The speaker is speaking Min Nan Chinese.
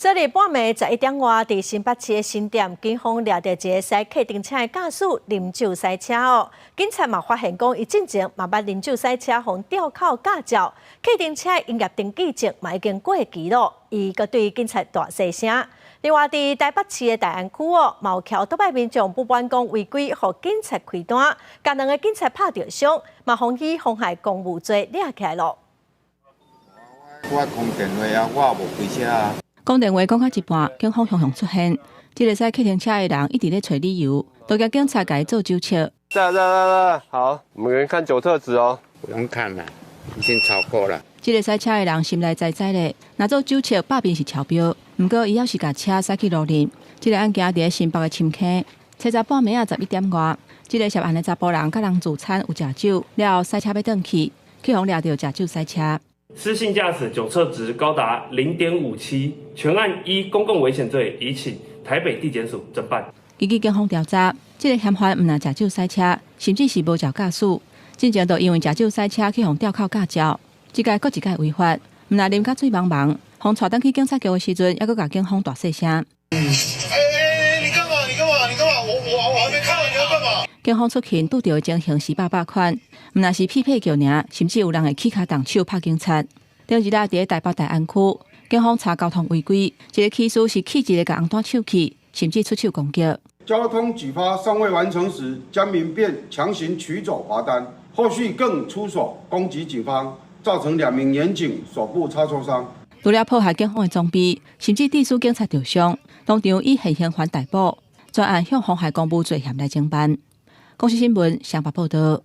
這裡半暝11點外，佇新北市的新店，警方掠著一个駛客運車的駕駛啉酒駛車哦。警察嘛發現講，伊進前嘛捌啉酒駛車，予吊考駕照，客運車營業登記證嘛已經過期咯。伊閣對警察大細聲。另外，佇台北市的大安區哦，嘛有騎歐多擺民眾不滿講違規，予警察開單，共兩个警察拍著傷，嘛予以妨害公務罪掠起來咯。我講電話啊，我無開車啊。講電話講到一半，警方雄雄出現，這个駛客運車的人一直咧揣理由，都驚警察共伊做酒測。來來來來，好，我們給看酒測值哦。不用看啦，已經超過了。這个駛車的人心內知知咧，若做酒測百變是超標，毋過伊猶是共車駛去路面。這个案件佇咧新北的深坑，初十半暝仔11點外，這个涉案的查埔人佮人聚餐有食酒，了後駛車欲轉去，去予掠著食酒駛車。失信駕駛酒測值高達0.57，全案依公共危險罪移請台北地檢署偵辦。根據警方調查，這个嫌犯毋但食酒駛車，甚至是無照駕駛，進前就因為食酒駛車去予吊考駕照，這屆閣一屆違法，毋但啉甲醉茫茫，予帶轉去警察局的時陣，猶閣共警方大細聲。欸欸，你幹嘛？你幹嘛？你幹嘛？我還沒看完，你要幹嘛？警方出勤拄著的情形是百百款，毋但是屁屁叫爾，甚至有人會起跤動手拍警察。頂日仔佇咧台北大安區，警方查交通違規，一个騎士是氣一个共紅單手去，甚至出手攻擊。交通舉發尚未完成時，江民便強行取走罰單，後續更出手攻擊警方，造成兩名員警手部擦挫傷。除了破壞警方的裝備，甚至致使警察受傷，當場以現行犯逮捕，專案向妨害公務罪嫌來偵辦。公視新聞，上北報道。